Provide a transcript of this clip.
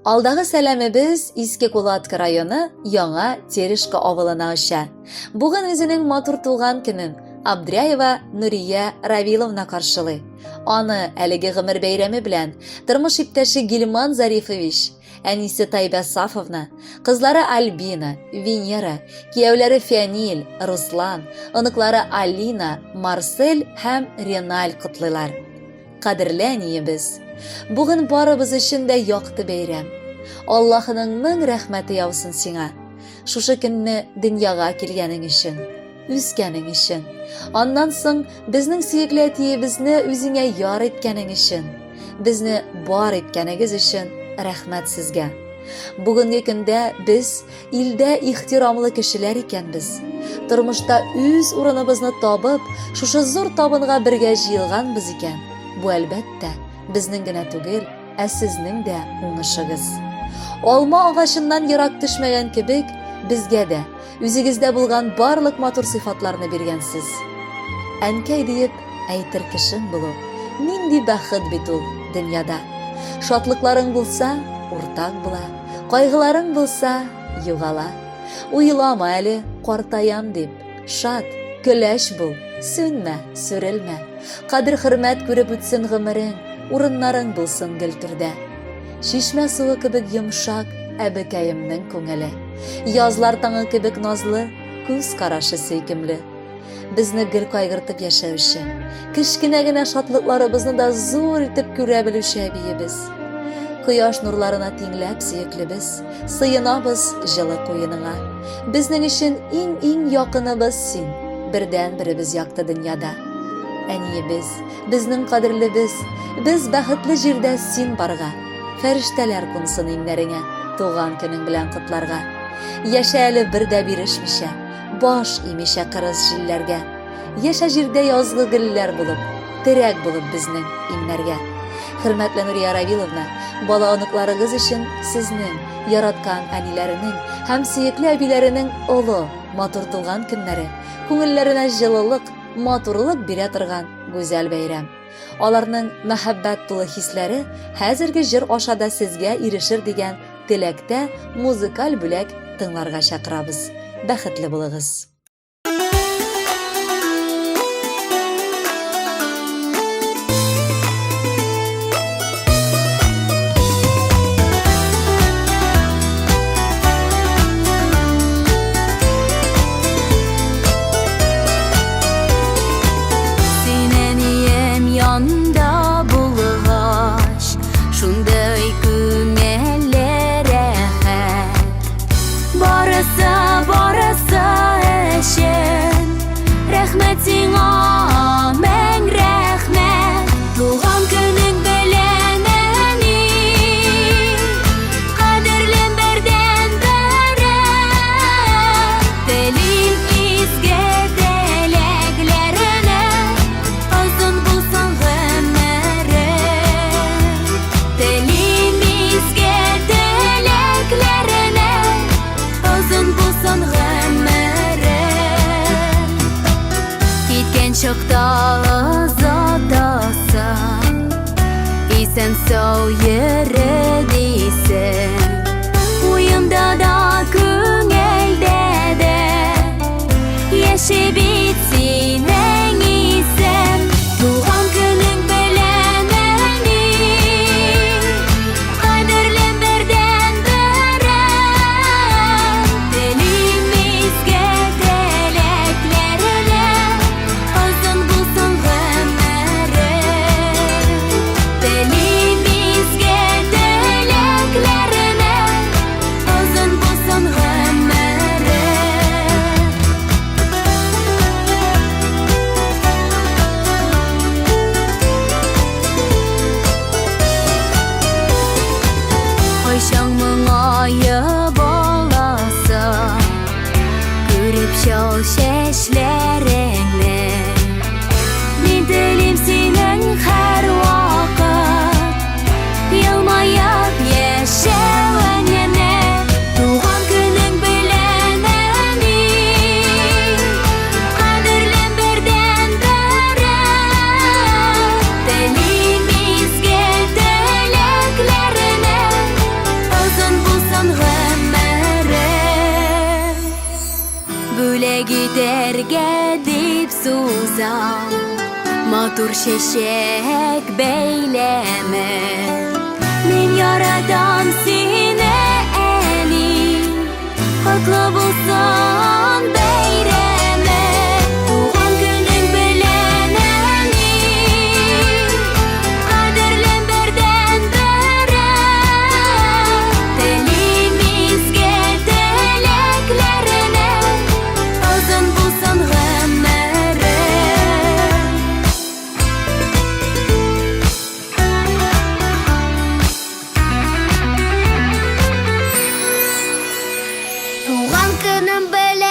Алдагы сәламебез Иске Кулатка районы Яңа Терешка авылына оча. Бүген үзенең матур туган көнен Абдряева Нурия Равиловна каршылый. Аны әлеге гомер бәйрәме белән тормыш иптәше Гильман Зарифович, әнисе Тайбә Сафовна, кызлары Альбина, Венера, кияүләре Фәнил, Руслан, оныклары Алина, Марсель һәм Реналь котлыйлар. Кадерле әниебез, бүген барыбыз өчен дә якты бәйрәм. Аллаһының мең рәхмәте яусын сиңа. Шушы көнне дөньяга килгәнең өчен, үскәнең өчен. Аннан соң безнең сөекле әтиебезне үзеңә яр иткәнең өчен, безне бар иткәнегез өчен рәхмәт сезгә. Бүгенге көндә без илдә ихтирамлы кешеләр икәнбез. Тормышта үз урыныбызны табып, шушы зур табынга бергә җыелганбыз икән. Бу әлбәттә, безнең генә түгел, ә сезнең дә уңышыгыз. Алма агачыннан ерак төшмәгән кебек, безгә дә үзегездә булган барлык матур сыйфатларны биргәнсез. Әнкәй диеп әйтер кешең булу, нинди бәхет бит ул дөньяда. Шатлыкларың булса, уртак була, кайгыларың булса, югала. Уйлама әле, картаям дип, шат, көләч бул, сүнмә, сүрелмә. Кадер-хөрмәт күреп үтсен гомерең, урыннарың булсын гел түрдә. Чишмә суы кебек йомшак әбекәемнең күңеле. Язлар таңы кебек назлы, күз карашы сөйкемле. Безне гел кайгыртып яшәүче, кечкенә генә шатлыкларыбызны да зур итеп күрә белүче әбиебез. Кояш нурларына тиңләп сөеклебез, сыенабыз җылы куеныңа. Безнең өчен иң-иң якыныбыз син, бердән-беребез якты дөньяда. Әниебез, безнең кадерлебез, без бәхетле җирдә син барга. Фәрештәләр кунсын иңнәреңә, туган көнең белән котларга. Яшә әле бер дә бирешмичә, баш имичә кырыс җилләргә. Яшә җирдә язгы гөлләр булып, терәк булып безнең иңнәргә. Хөрмәтле Нурия Равиловна, бала оныкларыгыз өчен сезнең яраткан әниләренең һәм сөекле әбиләренең олы, матур туган көннәре, күңелләренә җылылык, матурлык бирә торган гүзәл бәйрәм. Аларның мәхәббәт тулы хисләре хәзерге җыр аша да сезгә ирешер дигән теләктә музыкаль бүләк тыңларга чакырабыз. Бәхетле булыгыз! Син әнием янда булгач, шундый күңелле рәхәт. Барысы, барысы өчен рәхмәт сиңа, мең рәхмәт. Туган көнең белән, әни, кадерлем бердән-берем. Телим изге теләкләренә, озын булсын гомерең. Телим изге теләкләренә, озын булсын гомерең. Киткән чакта озатасың, исән сау йөре дисең. Уемда да, күңелдә дә яши бит синең исем. Туган көнең белән, әни, кадерлем бердән-берем. Телим изге теләкләренә, озын булсын гомерең. Телим изге. Бүләк итәргә дип сузам Матур чәчәк бәйләме. Мин яратам сине, әни. Котлы булсын бәйрәме. Туган көнең белән, әни. Кадерлем бердәнберем. Телим изге теләкләрне. Озын булсын гомерең. Туган көнем белән.